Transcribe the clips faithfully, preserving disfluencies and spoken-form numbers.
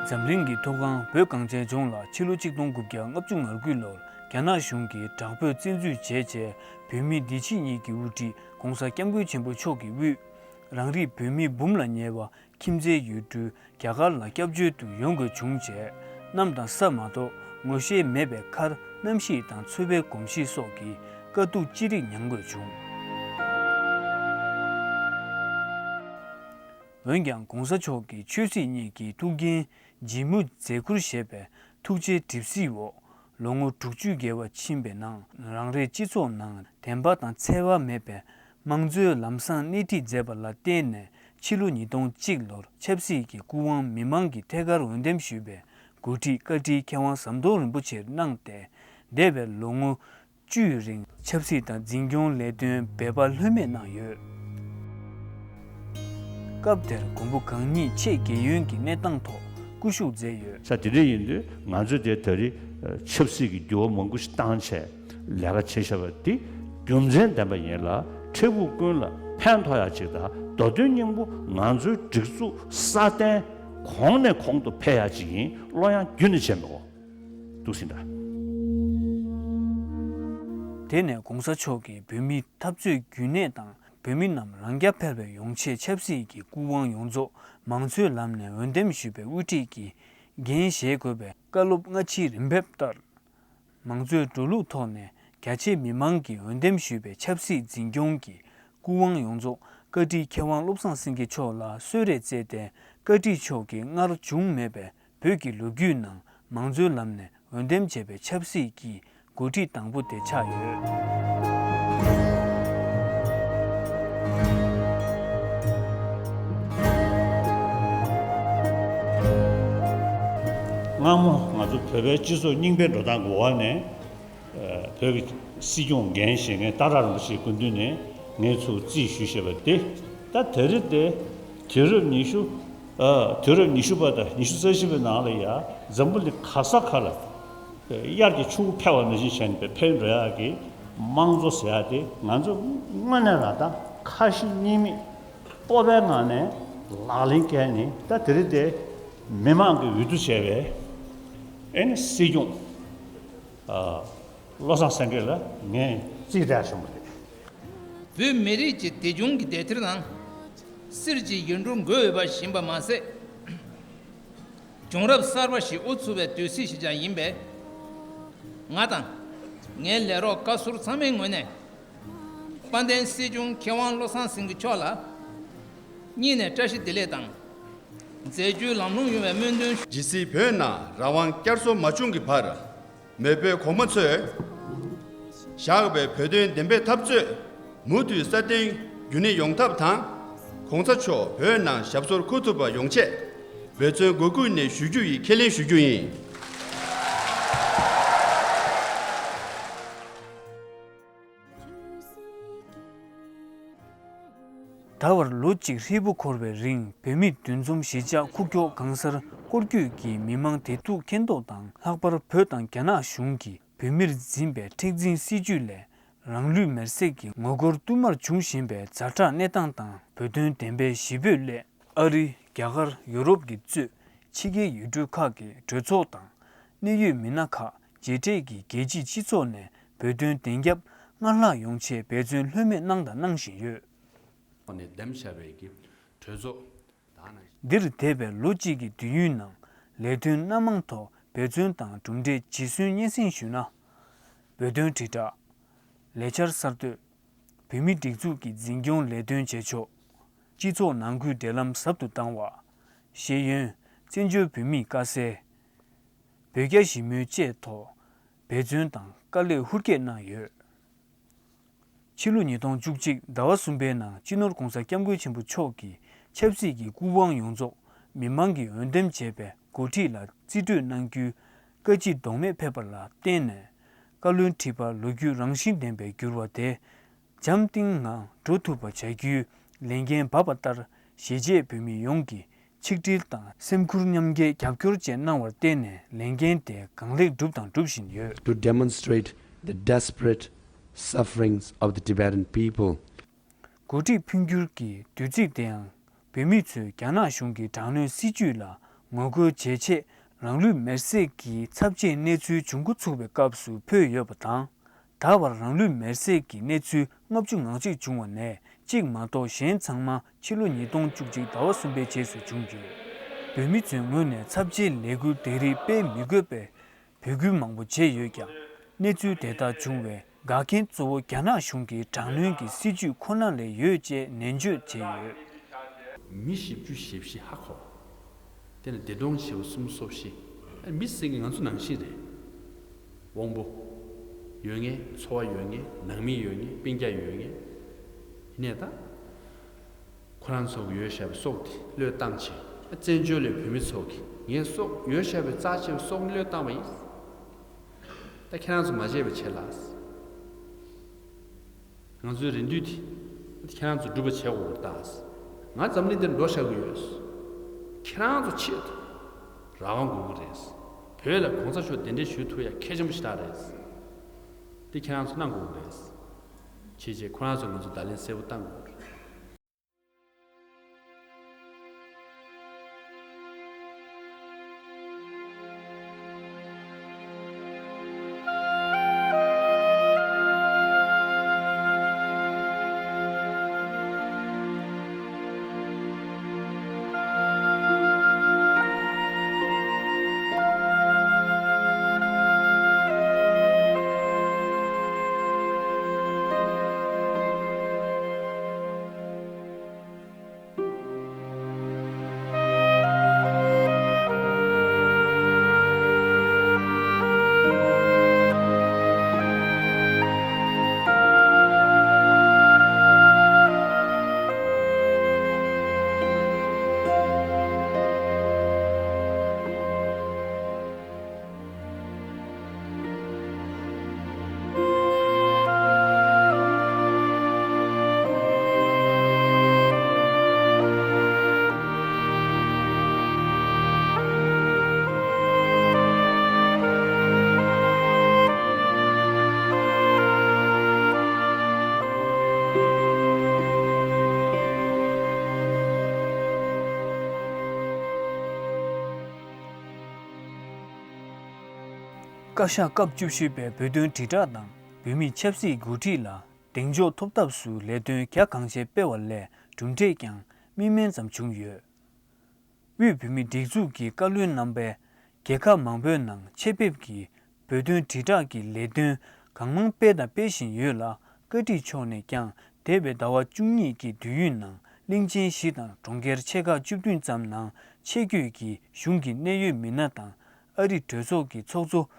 འཛམ་གླིང་གི་མཐོ་སྒང་བོད་གངས་ཅན་ལྗོངས་ལ་ཕྱི་ལོ་ཆིག་སྟོང་དགུ་བརྒྱ་ལྔ་བཅུ་ང་དགུ་ལོར་རྒྱ་ནག་གཞུང་གིས་དྲག་པོས་བཙན་འཛུལ་བྱས་རྗེས། བོད་མི་བདེ་སྐྱིད་གཉིས་ཀྱི་དབུ་ཁྲིད་༧གོང་ས་༧སྐྱབས་མགོན་ཆེན་པོ་མཆོག་གི་དབུས། རང་རིགས་བོད་མི་འབུམ་ལ་ཉེ་བ་ཁྱིམ་མཚེས་ཡུལ་གྲུ་རྒྱ་གར་ལ་སྐྱབས་བཅོལ་དུ་ཡོང་དགོས་བྱུང་རྗེས། གནམ་དང་ས་མ་གཏོགས་ངོ་ཤེས་མེད་པའི་ཁར་གནམ་གཤིས་དང་འཚོ་བའི་གོམས་གཤིས་སོགས་ཀྱི་དཀའ་སྡུག་ཅི་རིགས་མྱང་དགོས་བྱུང་། འོན་ཀྱང་༧གོང་ས་མཆོག་གི་ཆོས་སྲིད་གཉིས་ཀྱི་ཐུགས་འགན་ལྗིད་མོ་མཛད་ཁུར་བཞེས་པའི་ཐུགས་རྗེའི་གྲིབ་བསིལ་འོག་ལོ་ངོ་དྲུག་ཅུ་བརྒལ་བ་ཕྱིན་པའི་ནང་། རང་རེའི་སྤྱི་ཚོགས་ནང་བདེན་པ་དང་འཚེ་བ་མེད་པའི་དམངས་གཙོའི་ལམ་བཟང་སྣེ་ཁྲིད་མཛད་པ་ལ་བརྟེན་ནས། ཕྱི་ལོ་ཉིས་སྟོང་གཅིག་ལོར་ཆབ་སྲིད་ཀྱི་སྐུ་དབང་མི་མང་གི་ཐད་ཀར་འོས་འདེམས་ཞུས་པའི་འགོ་ཁྲིད་བཀའ་ཁྲིའི་མཁས་དབང་ཟམ་གདོང་རིན་པོ་ཆེར་གནང་སྟེ། འདས་པའི་ལོ་ངོ་བཅུའི་རིང་ཆབ་སྲིད་དང་འཛིན་སྐྱོང་ལས་དོན་འབད་པ་ལྷོད་མེད་གནང་ཡོད། སྐབས་དེར་མགོན་པོ་གང་ཉིད་ཆེས་རྒས་ཡོལ་གྱི་གནས་སྟངས་ཐོག་སྐུ་བཞུགས་མཛད་ཡོད། ས་དེ་འདྲ་ཡིན་དུས་ང་ཚོས་དེ་ད་རེས་ཆབ་སྲིད་ཀྱི་འགྱུར་བ་མང་པོ་ཞིག་བཏང་བྱས་ལས་ཀ་བྱེད་བཞག་པ་འདི་རྒྱུ་མཚན་ལྡན་པ་ཡིན་ལ། འཕྲལ་ཕུགས་ཀུན་ལ་ཕན་ཐོགས་ཡག་ཅིག་དང་། མདོ་དོན་སྙིང་པོ་ང་ཚོའི་སྒྲིག་འཛུགས་སྲ་བརྟན་གོང་ནས་གོང་དུ་འཕེལ་ཡག་ཅིག་ཡིན། བློ་ཡང་རྒྱུན་ནས་བྱེད་མི་དགོས། འདུག་ཟིན་འདྲ། དེ་ནས་༧གོང་ས་མཆོག་གིས་བོད་མིའི་འཐབ་རྩོད་རྒྱུན་གནས་དང་། བོད་མི་རྣམས་རང་རྐྱ་འཕེར་བའི་ཡོང་ཆེད་ཆབ་སྲིད་ཀྱི་སྐུ་དབང་ཡོངས་རྫོགས་མང་གཙོའི་ལམ་ནས་འོས་འདེམས་ཞུས་པའི་དབུ་ཁྲིད་ཀྱིས་འགན་བཞེས་དགོས་པའི་བཀའ་སློབ་སྔ་ཕྱིའི་རིམ་འབེབས་ལྟར། མང་གཙོའི་འགྲོ་ལུགས་ཐོག་ནས་རྒྱ་ཆེའི་མི་མང་གིས་འོས་འདེམས་ཞུས་པའི་ཆབ་སྲིད་འཛིན་སྐྱོང་གི་སྐུ་དབང་ཡོངས་རྫོགས་བཀའ་ཁྲིའི་མཁས་དབང་བློ་བཟང་སེང་གེ་མཆོག་ལ་གསོལ་རས་བསྩལ་ཏེ། བཀའ་ཁྲི་མཆོག་གིས་སྔར་བྱུང་མེད་པའི་བོད་ཀྱི་ལོ་རྒྱུས་ནང་མང་གཙོའི་ལམ་ནས་འོས་འདེམས་བྱས་པའི་ཆབ་སྲིད་ཀྱི་འགོ་ཁྲིད་དང་པོ་དེ་ཆགས་ཡོད། སྔ་མོ་ང་ཚོ་བོད་པའི་སྤྱི་ཚོགས་རྙིང་པའི་འགྲོ་སྟངས་འགོ་བ་ནས། བོད་ཀྱི་སྲིད་སྐྱོང་འགན་བཞེས་མཁན་སྟག་བྲག་རིན་པོ་ཆེའི་སྐུ་མདུན་ནས་ངས་ཚུར་རྩིས་ཞུས་བཞག་པ་དེ། ད་དེ་རིང་དེ་དུས་རབས་ཉི་ཤུ། ཨ། དུས་རབས་ཉི་ཤུ་པ་དང་ཉི་ཤུ་རྩ་བཞི་པའི་ནང་ལ་ཡ་འཛམ་བུ་གླིང་ག་ས་ག་ལ་དབྱར་གྱི་ཆུ་བོ་འཕེལ་བ་ནང་བཞིན་བྱས་ནས་འཕེལ་འགྲོ་ཡག་གི་དམངས་གཙོ་ཟེར་ཡག་དེ་ང་ཚོ་དངོས་གནས་རང་དང་ཁ་ཞེ་གཉིས་མེད་སྤོབས་པའི་ངང་ནས་ལག་ལེན་བཀལ་ནས། ད་དེ་རིང་དེ་མི་མང་གི་འོས་བསྡུ་བྱས་པའི་ཨེ་ནི་སྲིད་སྐྱོང་། ཨ། བློ་བཟང་སེང་གེ་ལ་ངས་རྩིས་སྤྲད་བྱུང་བ་རེད། བོད་མི་རིགས་ཀྱི་བདེ་སྐྱོང་གི་བདེ་ཐེར་ནང་། གསེར་གྱི་ཡིག་འབྲུ་འགོད་འོས་པ་བཞིན་པ་མ་ཟད། བྱུང་རབས་གསར་པ་ཞིག་དབུ་ཚུགས་པའི་དུས་ཚིགས་ཤིག་ཀྱང་ཡིན་པས། ང་དང་། ངའི་ལས་རོགས་བཀའ་ཟུར་ཚང་མའི་ངོས་ནས། དཔལ་ལྡན་སྲིད་སྐྱོང་མཁས་དབང་བློ་བཟང་སེང་གེ་མཆོག་ལ། སྙིང་ནས་བཀྲ་ཤིས་བདེ་ལེགས་དང་། མཛད་རྒྱུའི་ལམ་ལྷོང་ཡོང་བའི་སྨོན་འདུན། ཇི་སྲིད་བོད་ནང་རང་དབང་བསྐྱར་གསོ་མ་བྱུང་གི་བར། མེས་པོའི་གོང་མ་ཚོས་བཞག་པའི་བོད་དོན་བདེན་པའི་འཐབ་རྩོད་མུ་མཐུད་སྲ་བརྟན་རྒྱུན་གནས་ཡོང་ཐབས་དང་། གོང་ས་མཆོག་བོད་ནང་ཞབས་སོར་འཁོད་ཐུབ་པ་ཡོང་ཆེད་འབད་བརྩོན་སྒོ་ཀུན་ནས་ཞུ་རྒྱུ་ཡིན། ཁས་ལེན་ཞུ་རྒྱུ་ཡིན། ད་བར་ལོ་གཅིག་ཧྲིལ་པོ་འཁོར་བའི་རིང་། བོད་མི་འདུ་འཛོམས་གཞིས་ཆགས་ཁུག་ཀྱོག་གང་སར་སྐོར་སྐྱོད་ཀྱིས་མི་མང་བདེ་སྡུག་མཁྱེན་རྟོགས་དང་། ལྷག་པར་བོད་དང་རྒྱ་ནག་གཞུང་གིས་བོད་མིར་འཛིན་པའི་མཁྲེགས་འཛིན་སྲིད་བྱུས་ལས། རང་ལུས་མེར་སྲེག་གི་ངོ་རྒོལ་བསྟུད་མར་འབྱུང་བཞིན་པའི་ཛ་དྲག་གནས་སྟངས་དང་། བོད་དོན་བདེན་པའི་གཞིས་སྤོས་སླད། ཨ་རི། རྒྱ་གར། ཡུ་རོབ་ཀྱིས་གཙོས་ཕྱི་རྒྱལ་ཡུལ་གྲུ་ཁག་གི་གྲོས་ཚོགས་དང་། གནད་ཡོད་མི་སྣ་ཁག་མཇལ་འཕྲད་ཀྱིས་རྒྱལ་སྤྱིའི་སྤྱི་ཚོགས་ནས་བོད་དོན་བདེན་རྒྱབ་སྔར་ལྷག་ཡོང་ཆེད་འབད་བརྩོན་ལྷོད་མེད་གནང་དང་གནང་བཞིན་ཡོད། ཐོག་ནས་འདེམས་བྱས་པའི་གི་གྲོས་ཚོགས་དང་ནང་བཞིན། འདིར་འདས་པའི་ལོ་གཅིག་གི་དུས་ཡུན་ནང་ལས་དོན་སྣ་མང་ཐོག་འབད་བརྩོན་དང་གྲུབ་འབྲས་ཇི་སོན་སྙན་སེང་ཞུས་ན། བོད་དོན་དྲིལ་བསྒྲགས། ལས་འཆར་གསར་གཏོད། བོད་མིའི་སྒྲིག་འཛུགས་ཀྱི་འཛིན་སྐྱོང་ལས་དོན་བྱེད་ཕྱོགས། སྤྱི་ཚོགས་ནང་ཁུལ་འབྲེལ་ལམ་ཟབ་ཏུ་བཏང་བ། ཤེས་ཡོན། བཙན་བྱོལ་བོད་མིའི་དཀའ་སེལ། བོད་རྒྱ་ཞི་མོལ་བཅས་ཐོག་འབད་བརྩོན་དང་དཀའ་ལས་ཧུར་བསྐྱེད་གནང་ཡོད། ཕྱི་ལོ་ཉིས་སྟོང་བཅུ་གཅིག་ཟླ་བ་གསུམ་པའི་ནང་སྤྱི་ནོར་༧གོང་ས་༧སྐྱབས་མགོན་ཆེན་པོ་མཆོག་གིས་ཆབ་སྲིད་ཀྱི་སྐུ་དབང་ཡོངས་རྫོགས་མི་མང་གིས་འོས་འདེམས་བྱས་པའི་འགོ་ཁྲིད་ལ་རྩིས་སྤྲོད་གནང་རྒྱུའི་བཀའ་སྤྱི་ལྡོག་མེད་ཕེབས་པ་ལ་བརྟེན་ནས། བཀའ་བློན་ཁྲི་པ་ལོ་རྒྱུས་རང་བཞིན་ལྡན་པའི་འགྱུར་བ་དེ་འཇམ་ཐིང་ངང་འགྲོ་ཐུབ་པ་བྱ་རྒྱུའི་ལས་འགན་བབས་པ་ལྟར། གཞིས་བྱེས་བོད་མི་ཡོངས་ཀྱིས་ཆིག་སྒྲིལ་དང་སེམས་ཁུར་མཉམ་སྐྱེད་རྒྱབ་སྐྱོར་བཅས་གནང་བར་བརྟེན་ནས། ལས་འགན་དེ་གང་ལེགས་བསྒྲུབས་དང་སྒྲུབ་བཞིན་ཡོད། To demonstrate the desperate sufferings of the Tibetan people. འགོ་ཁྲིད་འཕོ་འགྱུར་གྱི་དུས་ཚིགས་དེའང་། བོད་མི་ཚོས་རྒྱ་ནག་གཞུང་གི་དྲག་གནོན་སྲིད་བྱུས་ལ་ ངོ་རྒོལ་བྱེད་ཆེད་རང་ལུས་མེར་སྲེག་གི་ཚབས་ཆེའི་གནས་ཚུལ་འབྱུང་འགོ་ཚུགས་པའི་སྐབས་སུ་འཕོས་ཡོད་པ་དང་། ད་བར་རང་ལུས་མེར་སྲེག་གི་གནས་ཚུལ་ལྔ་བཅུ་ང་གཅིག་བྱུང་བ་ནས་གཅིག་མ་གཏོགས་གཞན་ཚང་མ་ཕྱི་ལོ་ཉིས་སྟོང་བཅུ་གཅིག་ཟླ་བ་གསུམ་པའི་རྗེས་སུ་བྱུང་ཡོད། བོད་མི་ཚོའི་ངོས་ནས་ཚབས་ཆེའི་ལས་འགུལ་དེ་རིགས་སྤེལ་མི་དགོས་པའི་འབོད་སྐུལ་མང་པོ་བྱས་ཡོད་ཀྱང་། གནས་ཚུལ་དེ་ལྟར་བྱུང་བའི་འགག་རྐྱེན་གཙོ་བོ་རྒྱ་ནག་གཞུང་གི་དྲག་གནོན་གྱི་སྲིད་བྱུས་ཁོ་ན་ལས་ཡོད་ཅེས་ནན་བརྗོད་བྱས་ཡོད། མི་བཞི་བཅུ་ཞེ་བཞི་ཧ་གོ། དེ་ནས་འདས་གྲོངས་བྱས་པ་སུམ་ཅུ་སོ་བཞི། མི་ཟེར་མཁན་ང་ཚོ་ནང་བཞིན་རེད། དབང་པོ་ཡོད་མཁན། འཚོ་བ་ཡོད་མཁན། ནང་མི་ཡོད་མཁན། སྤུན་ཀྱག་ཡོད་མཁན། ཡིན་ནའི་ད། ཁོ་རང་ཚོ་གི་ཡོད་བཞག་པའི་སྲོག་དེ་བློས་བཏང་བྱས། བཙན་བྱོལ་ལ་བོད་མི་ཚོ་གིས་ངའི་སྲོག་ཡོད་བཞག་པའི་རྩ་ཆེ་བའི་སྲོག་བློས་བཏང་བ་ཡིན། ད་ཁྱེད་རང་ཚོ་མ་བརྗེད་པ་བྱེད་ལ། ང་ཚོའི་རེ་འདུན་དེ་ཁྱེད་རང་ཚོ་འགྲུབ་པ་བྱེད་དགོས་པར་ལྟ། ང་འཛམ་གླིང་འདིར་འགྲོ་བཞག་གི་ཡོད། ཁྱེད་རང་ཚོ་ཆེད་དུ་རང་དབང་དགོས་ཀྱི་རེད། བོད་ལ་གོང་ས་མཆོག་གདན་འདྲེན་ཞུ་ཐུབ་ཡ་གལ་ཆེན་པོ་ཞེ་དྲག་རེད། འདི་ཁྱེད་རང་ཚོ་གནང་དགོས་ཀྱི་རེད། བྱས་རྗེས་ཁོ་རང་ཚོས་ང་ཚོ་བརྡ་ལན་གསལ་པོ་བཏང་དགོས་རེད། བཀའ་ཤག་སྐབས་བཅུ་བཞི་པའི་བོད་དོན་དྲིལ་བསྒྲགས་དང་བོད་མིའི་ཆབ་སྲིད་འགོ་ཁྲིད་ལ་གདེང་འཇོག་ཐོབ་ཐབས་སུ་ལས་དོན་རྒྱ་གང་ཆེ་སྤེལ་བ་ལས་གྲུབ་འབྲས་ཀྱང་མིག་སྨན་ཙམ་བྱུང་ཡོད། དབུས་བོད་མིའི་སྒྲིག་འཛུགས་ཀྱི་བཀའ་བློན་རྣམ་པས་རྒྱལ་ཁབ་མང་པོའི་ནང་ཆེད་ཕེབས་ཀྱིས་བོད་དོན་དྲིལ་བསྒྲགས་ཀྱི་ལས་དོན་གང་མང་སྤེལ་དང་སྤེལ་བཞིན་ཡོད་ལ། བཀའ་ཁྲི་མཆོག་ནས་ཀྱང་འདས་པའི་ཟླ་བ་བཅུ་གཉིས་ཀྱི་དུས་ཡུན་ནང་གླིང་ཆེན་བཞི་དང་གྲོང་ཁྱེར་ཆེ་ཁག་བཅུ་བདུན་ཙམ་ནང་ཆེད་བསྐྱོད་ཀྱིས་གཞུང་གི་གནད་ཡོད་མི་སྣ་དང་ཨ་རི་གྲོས་ཚོགས་ཀྱི་ཚོགས་གཙོ་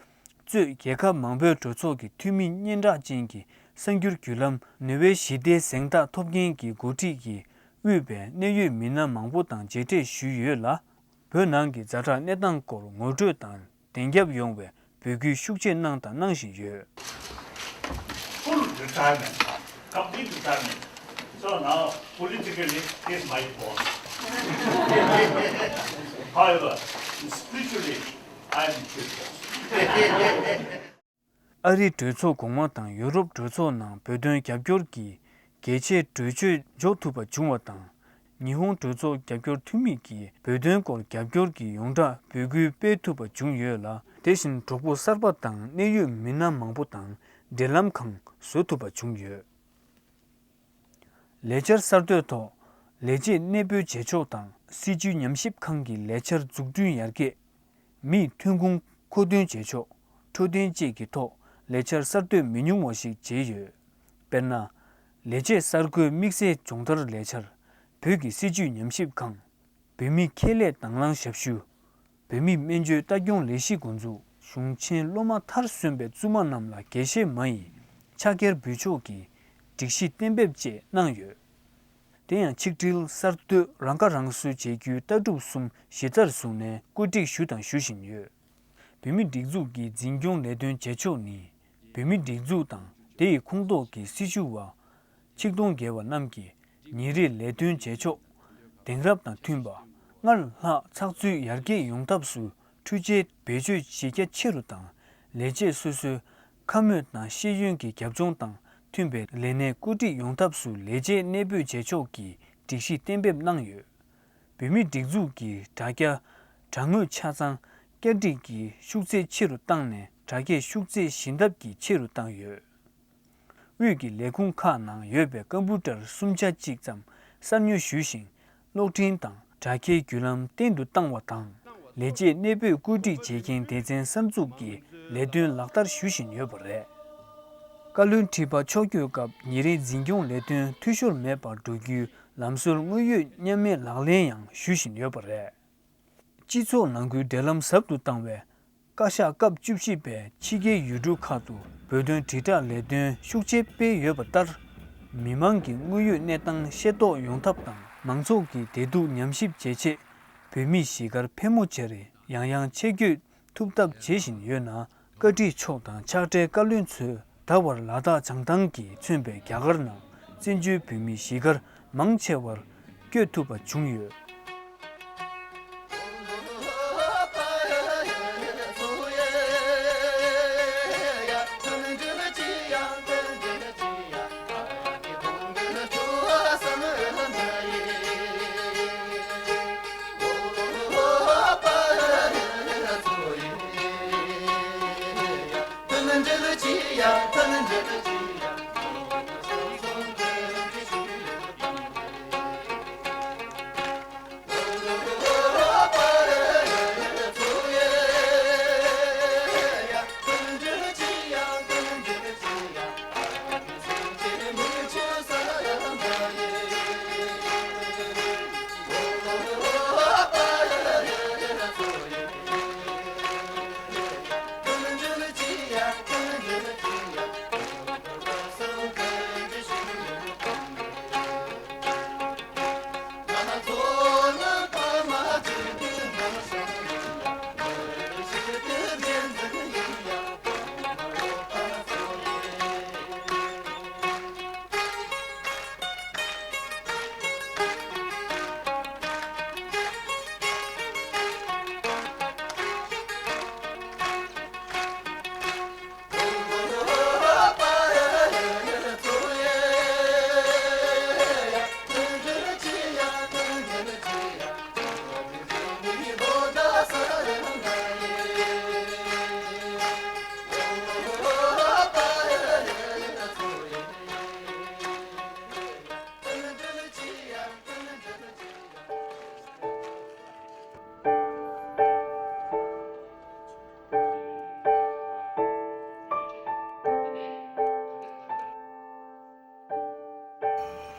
གཙོས་རྒྱལ་ཁབ་མང་པོའི་གྲོས་ཚོགས་ཀྱི་འཐུས་མི་སྙན་གྲགས་ཅན་གྱི་གསར་འགྱུར་བརྒྱུད་ལམ་ནུ་ཝེ་ཞི་བདེའི་གཟེངས་རྟགས་ཐོབ་མཁན་གྱི་འགོ་ཁྲིད་ཀྱིས་དབུས་པའི་གནད་ཡོད་མི་སྣ་མང་པོ་དང་མཇལ་འཕྲད་ཞུས་ཡོད་ལ། བོད་ནང་གི་ཛ་དྲག་གནས་སྟངས་སྐོར་ངོ་སྤྲོད་དང་བདེན་རྒྱབ་ཡོང་བའི་འབོད་སྐུལ་ཤུགས་ཆེ་གནང་དང་གནང་བཞིན་ཡོད། Full retirement, complete retirement. So now, politically, he's my boss. However, spiritually, I am his boss. ཨ་རིའི་གྲོས་ཚོགས་གོང་མ་དང་ཡུ་རོབ་གྲོས་ཚོགས་ནང་བོད་དོན་རྒྱབ་སྐྱོར་གྱི་གལ་ཆེའི་གྲོས་ཆོད་འཇོག་ཐུབ་པ་བྱུང་བ་དང་། ཉི་ཧོང་གྲོས་ཚོགས་རྒྱབ་སྐྱོར་འཐུས་མི་གིས་བོད་དོན་སྐོར་རྒྱབ་སྐྱོར་གྱི་ཡོངས་གྲགས་འབོད་སྐུལ་སྤེལ་ཐུབ་པ་བྱུང་ཡོད་ལ། དེ་བཞིན་གྲོགས་པོ་གསར་པ་དང་གནད་ཡོད་མི་སྣ་མང་པོ་དང་འབྲེལ་ལམ་ཁང་བཟོ་ཐུབ་པ་བྱུང་ཡོད། ལས་འཆར་གསར་གཏོད་ཐོག་ལས་བྱེད་གནས་སྤོའི་བྱེད་ཕྱོགས་དང་སྲིད་བྱུས་ཉམས་ཞིབ་ཁང་གི་ལས་འཆར་འཛུགས་སྐྲུན་ཡར་རྒྱས། མིའི་ཐོན་ཁུངས་མཁོ་འདོན་བྱེད་ཕྱོགས། འཕྲོད་བསྟེན་བཅས་ཀྱི་ཐོག་ལས་འཆར་གསར་གཏོད་མི་ཉུང་བ་ཞིག་བྱས་ཡོད། དཔེར་ན། ལས་བྱེད་གསར་བསྐོས་དམིགས་བསལ་སྦྱོང་བརྡར་ལས་འཆར། བོད་ཀྱི་སྲིད་བྱུས་ཉམས་ཞིབ་ཁང་། བོད་མིའི་ཁེ་ལས་དང་བླངས་ཞབས་ཞུ། བོད་མིའི་སྨན་བཅོས་ལྟ་སྐྱོང་ལས་གཞི་འགོ་འཛུགས། གཞུང་ཆེན་སློབ་མ་མཐར་སོན་པའི་བཙུན་མ་རྣམས་ལ་དགེ་བཤེས་མ་ཡི་ཕྱག་འཁྱེར་འབུལ་ཕྱོགས་ཀྱི་སྒྲིག་གཞི་གཏན་འབེབས་བཅས་གནང་ཡོད། དེ་ཡང་ཆིག་སྒྲིལ་གསར་གཏོད་རང་ཁ་རང་གསོའི་བྱེད་རྒྱུའི་ལྟ་གྲུབ་གསུམ་གཞི་རྩར་བཟུང་ནས་བཀོད་སྒྲིག་ཞུ་དང་ཞུ་བཞིན་ཡོད། བོད་མིའི་སྒྲིག་འཛུགས་ཀྱི་འཛིན་སྐྱོང་ལས་དོན་བྱེད་ཕྱོགས་ནི། བོད་མིའི་སྒྲིག་འཛུགས་དང་དེ་ཡི་ཁོངས་གཏོགས་ཀྱི་སྲི་ཞུ་བ། ཆིག་སྟོང་བརྒལ་བ་རྣམས་ཀྱིས་ཉིན་རེའི་ལས་དོན་བྱེད་ཕྱོགས་དེང་རབས་དང་མཐུན་པ། སྔར་ལྷག་ཚགས་ཚུད་ཡར་རྒྱས་ཡོང་ཐབས་སུ་འཕྲུལ་ཆས་བེད་སྤྱོད་བྱེད་རྒྱ་ཆེ་རུ་དང་། ལས་བྱེད་སོ་སོའི་ཁ་མོས་དང་ཤེས་ཡོན་གྱི་རྒྱབ་ལྗོངས་དང་མཐུན་པའི་ལས་གནས་བཀོད་སྒྲིག་ཡོང་ཐབས་སུ་ལས་བྱེད་གནས་སྤོས་བྱེད་ཕྱོགས་ཀྱི་སྒྲིག་གཞི་གཏན་འབེབས་གནང་ཡོད། བོད་མིའི་སྒྲིག་འཛུགས་ཀྱི་དྲ་རྒྱ་ དྲ་ངོས་ཆ་ཚང་བསྐྱར་སྒྲིག་གིས་ཤུགས་ཚད་ཆེ་རུ་བཏང་ནས། དྲ་རྒྱའི་ཤུགས་ཚད་ཞི་ལྟ་གིས་ཆེ་རུ་བཏང་ཡོད། དབུས་ཀྱི་ལས་ཁུངས་ཁག་ནང་ཡོད་པའི་ཀམ་པུ་ཊར་སུམ་ཆ་གཅིག་ཙམ་གསར་ཉོ་ཞུས་ཤིང་། གློག་འཕྲིན་དང་དྲ་རྒྱའི་བརྒྱུད་ལམ་བརྟན་དུ་བཏང་བ་དང་། ལས་བྱེད་གནས་སྤོས་བཀོད་སྒྲིག་བྱེད་མཁན་སྡེ་ཚན་གསར་འཛུགས་ཀྱི་ལས་དོན་ལག་བསྟར་ཞུ་བཞིན་ཡོད་པ་རེད། བཀའ་བློན་ཁྲི་པ་ཕྱོགས་བསྐྱོད་སྐབས་ཉིན་རེའི་འཛིན་སྐྱོང་ལས་དོན་འཐུས་ཤོར་མེད་པར་འགྲོ་རྒྱུའི་ལམ་སྲོལ་དངོས་ཡོད་མཉམ་མེད་ལག་ལེན་ཡང་ཞུ་བཞིན་ཡོད་པ་རེད། སྤྱི་ཚོགས་ནང་ཁུལ་འབྲེལ་ལམ་ཟབ་ཏུ་བཏང་བས། བཀའ་ཤག་སྐབས་བཅུ་བཞི་པས་ཕྱི་རྒྱལ་ཡུལ་གྲུ་ཁག་ཏུ་བོད་དོན་དྲིལ་བསྒྲགས་ལས་དོན་ཤུགས་ཆེ་སྤེལ་ཡོད་པ་ལྟར། མི་མང་གི་དངོས་ཡོད་གནས་སྟངས་ཤེས་རྟོགས་ཡོང་ཐབས་དང་། མང་ཚོགས་ཀྱི་བདེ་སྡུག་ཉམས་ཞིབ་བྱེད་ཆེད། བོད་མིའི་གཞིས་སྒར་ཕལ་མོ་ཆེར་ཡང་ཡང་ཆེད་བསྐྱོད་ཐུབ་ཐབས་བྱེད་བཞིན་ཡོད་ན། བཀའ་ཁྲི་མཆོག་དང་ཕྱག་སྦྲེལ་བཀའ་བློན་ཚོས་ད་བར་ལ་དྭགས་བྱང་ཐང་གིས་མཚོན་པའི་རྒྱ་གར་ནང་བཙན་བྱོལ་བོད་མིའི་གཞིས་སྒར་མང་ཆེ་བར་བསྐྱོད་ཐུབ་པ་བྱུང་ཡོད།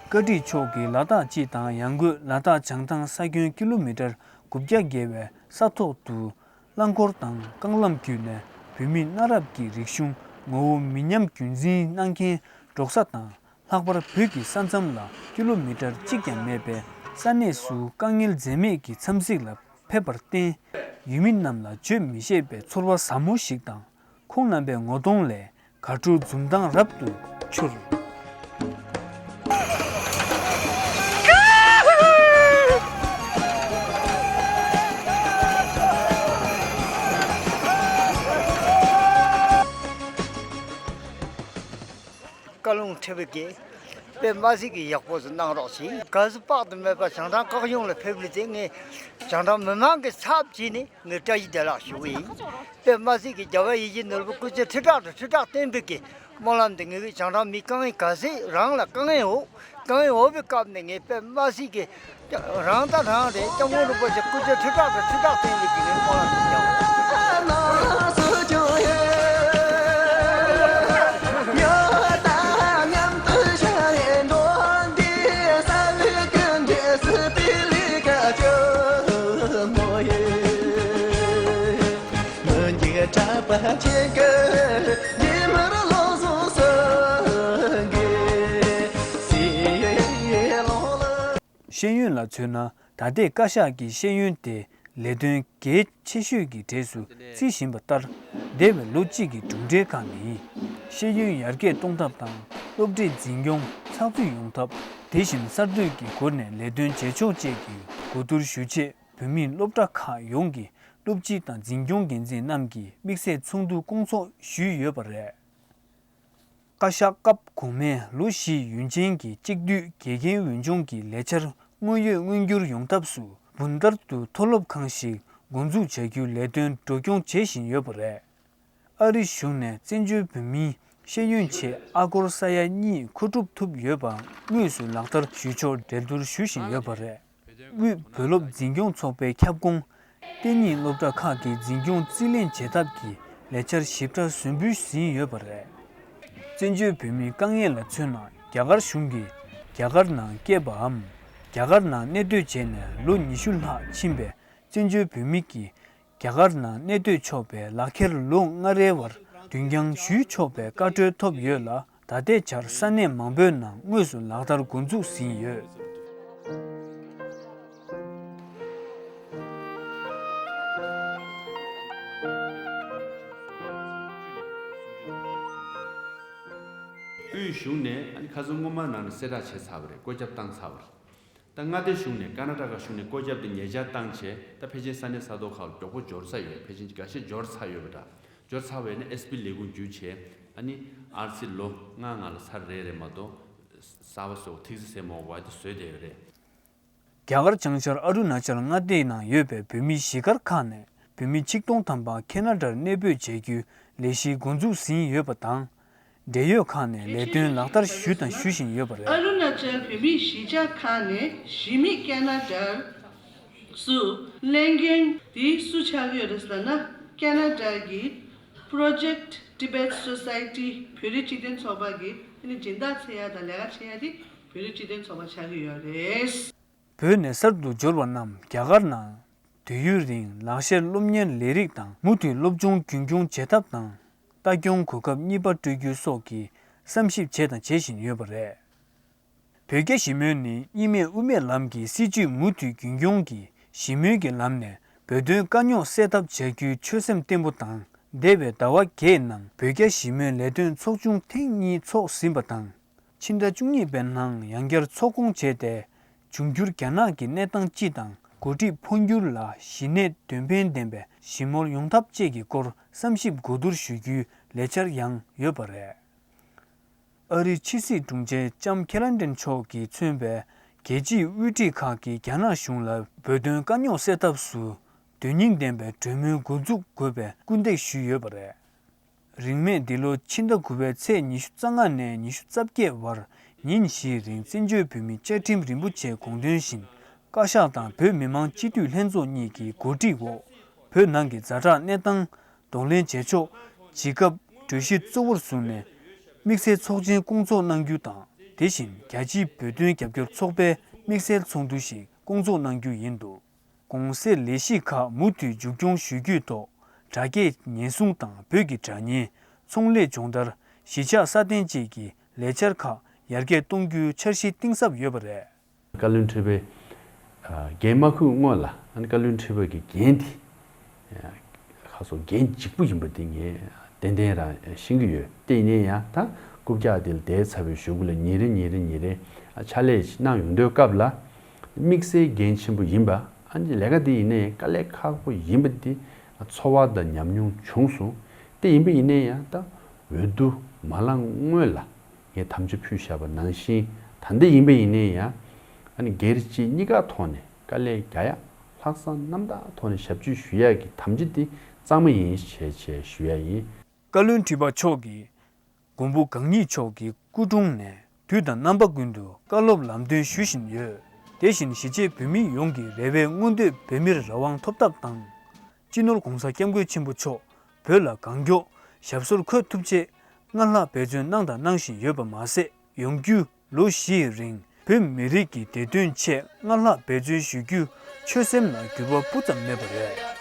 བཀའ་ཁྲི་མཆོག་གིས་ལ་དྭགས་སྤྱི་དང་ཡང་སྒོས་ལ་དྭགས་བྱང་ཐང་ས་ཁྱོན་ཀི་ལོ་མི་ཊར་དགུ་བརྒྱ་བརྒལ་བའི་ས་ཐོག་ཏུ། རླངས་འཁོར་དང་རྐང་ལམ་བརྒྱུད་ནས་བོད་མི་གནའ་རབས་ཀྱི་རིག་གཞུང་ངོ་བོ་མི་ཉམས་རྒྱུན་འཛིན་གནང་མཁན་འབྲོག་ས་དང་། ལྷག་པར་བོད་ཀྱི་ས་མཚམས་ལ་ཀི་ལོ་མི་ཊར་གཅིག་ཀྱང་མེད་པའི་ས་གནས་སུ་དཀའ་ངལ་འཛེམས་མེད་ཀྱི་འཚམས་གཟིགས་ལ་ཕེབས་པར་བརྟེན། ཡུལ་མི་རྣམས་ལ་བརྗོད་མི་ཤེས་པའི་ཚོར་བ་ཟབ་མོ་ཞིག་དང་། ཁོང་རྣམ་པའི་ངོ་གདོང་ལས་དགའ་སྤྲོའི་འཛུམ་མདངས་རབ་ཏུ་འཕྱུར། བཀའ་བློན་ཁྲི་པ་གིས་དཔེ་མ་སྲིད་ཀྱི་ཡག་པོ་ཞིག་གནང་རོགས་ཞེས། དགའ་བསུ་དཔག་ཏུ་མེད་པ་བྱང་ཐང་བཀའ་ཤོག་ལ་ཕེབས་ལུགས་དེ་ངས་བྱང་ཐང་མི་མང་གི་ཚབ་བྱས་ནས་ངས་བཀྲ་ཤིས་བདེ་ལེགས་ཞུ་གི་ཡིན། དཔེ་མ་སྲིད་ཀྱི་རྒྱལ་བ་ཡིད་བཞིན་ནོར་བུ་སྐུ་ཚེ་ཁྲི་ཕྲག་དང་ཁྲི་ཕྲག་བརྟན་པའི་གི་སྨོན་ལམ་དེ། ངེད་ཀྱི་བྱང་ཐང་མི་དཀའ་ངལ་ག་ཚད་རང་ལ་དཀའ་ངལ་འོག་དཀའ་ངལ་འོག་པའི་སྐབས་ནས་ངས་དཔེ་མ་སྲིད་ཀྱི་རང་དང་རང་རེད། སྐྱབས་མགོན་རིན་པོ་ཆེ་སྐུ་ཚེ་ཁྲི་ཕྲག་དང་ཁྲི་ཕྲག་བརྟན་པའི་གི་ངས་སྨོན་ལམ་དེ་རྒྱག་འོང་། ཤེས་ཡོན་ལ་མཚོན་ན། ད་ལྟའི་བཀའ་ཤག་གི་ཤེས་ཡོན་དེ་ལས་དོན་གལ་ཆེ་ཤོས་ཀྱི་གྲས་སུ་བརྩི་བཞིན་པ་ལྟར། འདས་པའི་ལོ་གཅིག་གི་གྲུབ་འབྲས་ཁག་ནི། ཤེས་ཡོན་ཡར་རྒྱས་གཏོང་ཐབས་དང་སློབ་གྲྭའི་འཛིན་སྐྱོང་ཚགས་ཚུད་ཡོང་ཐབས། དེ་བཞིན་གསར་གཏོད་ཀྱི་སྒོ་ནས་ལས་དོན་བྱེད་ཕྱོགས་བཅས་ཀྱི་གོ་བསྡུར་ཞུ་ཆེད། བོད་མིའི་སློབ་གྲྭ་ཁག་ཡོངས་ཀྱི་སློབ་སྤྱི་དང་འཛིན་སྐྱོང་འགན་འཛིན་རྣམས་ཀྱིས་དམིགས་བསལ་ཚོགས་འདུ་བསྐོང་ཚོགས་ཞུས་ཡོད་པ་རེད། བཀའ་ཤག་སྐབས་གོང་མའི་ལོ་བཞིའི་ཡུན་ཅན་གྱི་གཅིག་སྡུད་དགེ་རྒན་འོས་སྦྱོང་གི་ལས་འཆར་དངོས་ཡོད་མངོན་འགྱུར་ཡོང་ཐབས་སུ། བུན་ཏར་དུ་མཐོ་སློབ་ཁང་ཞིག་ འགོ་འཛུགས་བྱ་རྒྱུའི་ལས་དོན་འགྲོ་སྐྱོང་བྱེད་བཞིན་ཡོད་པ་རེད། ཨ་རི་གཞུང་ནས་བཙན་བྱོལ་བོད་མིའི་ཤེས་ཡོན་ཆེད་ཨ་སྒོར་ས་ཡ་གཉིས་མཁོ་སྒྲུབ་ཐུབ་ཡོད་པ་དངོས་སུ་ལག་བསྟར་ཞུ་ཕྱོགས་འགྲན་བསྡུར་ཞུ་བཞིན་ཡོད་པ་རེད། དབུས་བོད་སློབ་འཛིན་སྐྱོང་ཚོགས་པའི་ཁྱབ་ཁོངས་གཏན་ཉིད་སློབ་གྲྭ་ཁག་གི་འཛིན་སྐྱོང་རྩིས་ལེན་བྱེད་ཐབས་ཀྱི་ལས་འཆར་ཞིབ་ཕྲ་ཟུར་འབུལ་ཟིན་ཡོད་པ་རེད། བཙན་བྱོལ་བོད་མིའི་དཀའ་ངལ་ལ་མཚོན་ན། རྒྱ་གར་གཞུང་གིས་རྒྱ་གར་ནང་སྐྱེས་པའམ། རྒྱ་གར་ནང་གནས་སྡོད་བྱས་ནས་ལོ་ཉི་ཤུ་ལྷག་ཕྱིན་པའི་བཙན་བྱོལ་བོད་མི་གིས་རྒྱ་གར་ནང་གནས་སྡོད་ཆོག་པའི་ལག་ཁྱེར་ལོ་ལྔ་རེའི་བར་བདུན་རྐྱང་ཞུས་ཆོག་པའི་བཀའ་འཁྲོལ་ཐོབ་ཡོད་ལ། ད་ལྟའི་ཆར་ས་གནས་མང་པོའི་ནང་དངོས་སུ་ལག་བསྟར་འགོ་འཛུགས་ཟིན་ཡོད། དབུས་གཞུང་ནས་ཨ་ནི་ཁ་སང་སྔོན་མ་ནང་ནས་གསལ་བསྒྲགས་བྱས་ཚར་བ་རེད། བཀོད་ཁྱབ་བཏང་ཚར་བ་རེད། ད་མངའ་སྡེ་གཞུང་ནས་ཀ་ན་ཊ་ཀ་གཞུང་ནས་བཀོད་ཁྱབ་དེ་ཉེ་ཆར་བཏང་བྱས། ད་ཕལ་ཆེར་ས་གནས་ས་ཐོག་ཁག་ལ་མགྱོགས་པོ་འབྱོར་ཚར་ཡོད། ཕལ་ཆེར་འགའ་ཤས་འབྱོར་ཚར་ཡོད་པ་འདྲ། འབྱོར་ཚར་བས་ནི་ཨེས་པི་ལས་ཁུངས་བརྒྱུད་བྱས། ཨ་ནི་ཨར་སི་ལོ་ལྔ་ལྔ་ལ་ཚར་རེ་རེ་མ་གཏོགས་གསར་པ་སོགས་ཐིག་ཚེ་སེ་མོ་བ་དེ་བཟོས་བསྡད་ཡོད་རེད། རྒྱ་གར་བྱང་ཤར་ཨ་རུ་ན་ཅལ་མངའ་སྡེའི་ནང་ཡོད་པའི་བོད་མི་གཞིས་སྒར་ཁག་ནས་བོད་མི་ཆིག་སྟོང་ཐམ་པ་ཁེ་ན་ཌར་གནས་སྤོས་བྱེད་རྒྱུའི་ལས་གཞི་འགོ་འཛུགས་ཟིན་ཡོད་པ་དང་། འབྲེལ་ཡོད་ཁག་ནས་ལས་དོན་ལག་བསྟར་ཞུས་དང་ཞུ་བཞིན་ཡོད་པ་རེད། ཨ་རུ་ན་ཅལ་བོད་མིའི་གཞིས་ཆགས་ཁག་ནས་གཞིས་མི་ཁེ་ན་ཌར་སུ་ལས་འགན་དེ་སུ་ཆགས་ཀྱི་ཡོད་རེད་ཟེར་ན། ཁེ་ན་ཌར་གྱི་Project Tibet Society བོད་རིགས་སྤྱི་མཐུན་ཚོགས་པ་གི་ཨ་ནི་སྦྱིན་བདག་འཚོལ་ཡ་དང་ལས་ཀ་བྱེད་ཡ་དེ་བོད་རིགས་སྤྱི་མཐུན་ཚོགས་པ་ཆགས་ཀྱི་ཡོད་རེད། བོད་ནས་གསར་དུ་འབྱོར་བ་རྣམས་རྒྱ་གར་ནང་དུས་ཡུན་རིང་ལག་ཤེས་སློབ་གཉེར་ལས་རིགས་དང་མུ་མཐུད་སློབ་སྦྱོང་རྒྱུན་འཁྱོངས་བྱེད་ཐབས་དང་། ལྟ་སྐྱོང་གོ་སྐབས་གཉིས་པ་སྤྲོད་རྒྱུ་སོགས་ཀྱི་བསམ་ཞིབ་བྱས་དང་བྱེད་བཞིན་ཡོད་པ་རེད། བོད་རྒྱ་ཞི་མོལ་ནི་གཉིས་སྨན་དབུ་མའི་ལམ་གྱི་སྲིད་བྱུས་མུ་མཐུད་རྒྱུན་འཁྱོངས་ཀྱིས་ཞི་མོལ་གྱི་ལམ་ནས་བོད་དོན་དཀའ་རྙོག་སེལ་ཐབས་བྱ་རྒྱུའི་ཆོད་སེམས་བརྟན་པོ་དང་། འདས་པའི་ཟླ་བ་བརྒྱད་ནང་བོད་རྒྱ་ཞི་མོལ་ལས་དོན་ཚོགས་ཆུང་ཐེངས་གཉིས་འཚོགས་ཟིན་པ་དང་། ཕྱི་ཟླ་བཅུ་གཉིས་པའི་ནང་ཡང་བསྐྱར་ཚོགས་སྐོང་བྱས་ཏེ། འབྱུང་འགྱུར་རྒྱ་ནག་གི་གནས་སྟངས་སྤྱི་དང་། འགོ་ཁྲིད་འཕོ་འགྱུར་ལ་གཞི་གནས་དོན་ཕན་ལྡན་པའི་ཞི་མོལ་ཡོང་ཐབས་བཅས་ཀྱི་སྐོར་བསམ་ཞིབ་གོ་བསྡུར་ཞུ་རྒྱུའི་ལས་འཆར་ཡང་ཡོད་པ་རེད། ཨ་རིའི་ཕྱི་སྲིད་དྲུང་ཆེ་ལྕམ་ཁེ་ལན་ཏན་མཆོག་གིས་མཚོན་པའི་རྒྱལ་སྤྱིའི་དབུ་ཁྲིད་ཁག་གིས་རྒྱ་ནག་གཞུང་ལ་བོད་དོན་དཀའ་རྙོག་སེལ་ཐབས་སུ་དོན་སྙིང་ལྡན་པའི་གྲོས་མོལ་འགོ་འཛུགས་དགོས་པའི་སྐུལ་འདེད་ཞུས་ཡོད་པ་རེད། རིང་མེད་འདི་ལོ་ཕྱི་ཟླ་དགུ་པའི་ཚེས་ཉི་ཤུ་རྩ་ལྔ་ནས་ཉི་ཤུ་རྩ་བརྒྱད་བར་ཉིན་བཞིའི་རིང་བཙན་བྱོལ་བོད་མིའི་བཅའ་ཁྲིམས་རིན་པོ་ཆེའི་དགོངས་དོན་བཞིན། བཀའ་ཤག་དང་བོད་མི་མང་སྤྱི་འཐུས་ལྷན་ཚོགས་གཉིས་ཀྱི་གོ་སྒྲིག་འོག་བོད་ནང་གི་ཛ་དྲག་གནས་སྟངས་གདོང་ལེན་བྱེད་ཕྱོགས། ཇི་སྐབས་གྲོས་གཞི་གཙོ་བོར་བཟུང་ནས་དམིགས་བསལ་ཚོགས་ཆེན་སྐོང་ཚོགས་གནང་རྒྱུ་དང་། དེ་བཞིན་རྒྱ་ཆེའི་བོད་དོན་རྒྱབ་སྐྱོར་ཚོགས་པའི་དམིགས་བསལ་ཚོགས་འདུ་ཞིག་སྐོང་ཚོགས་གནང་རྒྱུ་ཡིན་འདུག་གོང་གསལ་ལས་གཞི་ཁག་མུ་མཐུད་མཇུག་སྐྱོང་ཞུ་རྒྱུའི་ཐོག་དྲ་རྒྱའི་ཉེན་སྲུང་དང་བོད་ཀྱི་དྲ་བརྙན། ཚོང་ལས་སྦྱོང་བརྡར། གཞིས་ཆགས་སྲ་བརྟན་བཅས་ཀྱི་ལས་འཆར་ཁག་ཡར་རྒྱས་གཏོང་རྒྱུའི་འཆར་གཞི་གཏིང་ཟབ་ཡོད་པ་རེད། བཀའ་བློན་ཁྲི་པའི་འགན་མ་འཁུར་སྔོན་ལ་ཨ་ནི་བཀའ་བློན་ཁྲི་པ་གི་འགན་དེ་ཁ་སོ་འགན་ལྗིད་པོ་ཡིན་པ་དེ་ངས་ཏན་ཏན་རང་ཤེས་ཀྱི་ཡོད། དེ་ཡིན་ན་ཡང་ད་རྐུབ་བཀྱག་དེ་ལ་བསྡད་ཚར་བའི་གཞུག་གུ་ལ་ཉིན་རེ་ཉིན་རེ་ཉིན་རེ་ཕྱག་ལས་གནང་ཡོང་དུས་སྐབས་ལ་དམིགས་བསལ་འགན་ཆེན་པོ་ཡིན་པ། ཨ་ནི་ལས་ཀ་དེ་ཡིན་ན་ཡང་དཀའ་ལས་ཁག་པོ་ཡིན་པ་དེ་ཚོར་བ་དང་ཉམས་མྱོང་བྱུང་སོང་། དེ་ཡིན་པ་ཡིན་ན་ཡང་ད་འོས་བསྡུ་མ་ལངས་སྔོན་ལ་ངས་དམ་བཅའ་ཕུལ་བཞག་པ་ནང་བཞིན། ད་ལྟ་ཡིན་པ་ཡིན་ན་ཡང་ཨ་ནི་སྒེར་གཅེས་གཉིས་ཀ་ཐོག་ནས་དཀའ་ལས་རྒྱག་ཡ། ལྷག་བསམ་རྣམ་དག་ཐོག་ནས་ཞབས་ཕྱི་ཞུ་ཡ་གི་དམ་བཅའ་དེ་གཙང་མ་ཡིན་ཞེས་བྱས་ཞུ་ཡ་ཡིན། བཀའ་བློན་ཁྲི་པ་མཆོག་གིས་མགོན་པོ་གང་ཉིད་མཆོག་གི་སྐུ་དྲུང་ནས་དུས་དང་རྣམ་པ་ཀུན་ཏུ་བཀའ་སློབ་ལམ་སྟོན་ཞུ་བཞིན་ཡོད། དེ་བཞིན་གཞིས་བྱེས་བོད་མི་ཡོངས་ཀྱི་རེ་བའི་མངོན་འདོད་འབད་མིར་རང་དབང་ཐོབ་ཐབས་དང་། སྤྱི་ནོར་༧གོང་ས་༧སྐྱབས་མགོན་ཆེན་པོ་མཆོག་བོད་ལ་གང་མགྱོགས་ཞབས་སོར་འཁོད་ཐུབ་ཆེད་སྔར་ལྷག་འབད་བརྩོན་གནང་དང་གནང་བཞིན་ཡོད་པ་མ་ཟད། ཡོང་རྒྱུའི་ལོ་བཞིའི་རིང་བོད་མི་རིགས་ཀྱི་བདེ་དོན་ཆེད་སྔར་ལྷག་འབད་བརྩོན་ཞུ་རྒྱུའི་ཆོད་སེམས་ལ་འགྱུར་བ་སྤུ་ཙམ་མེད་པ་རེད།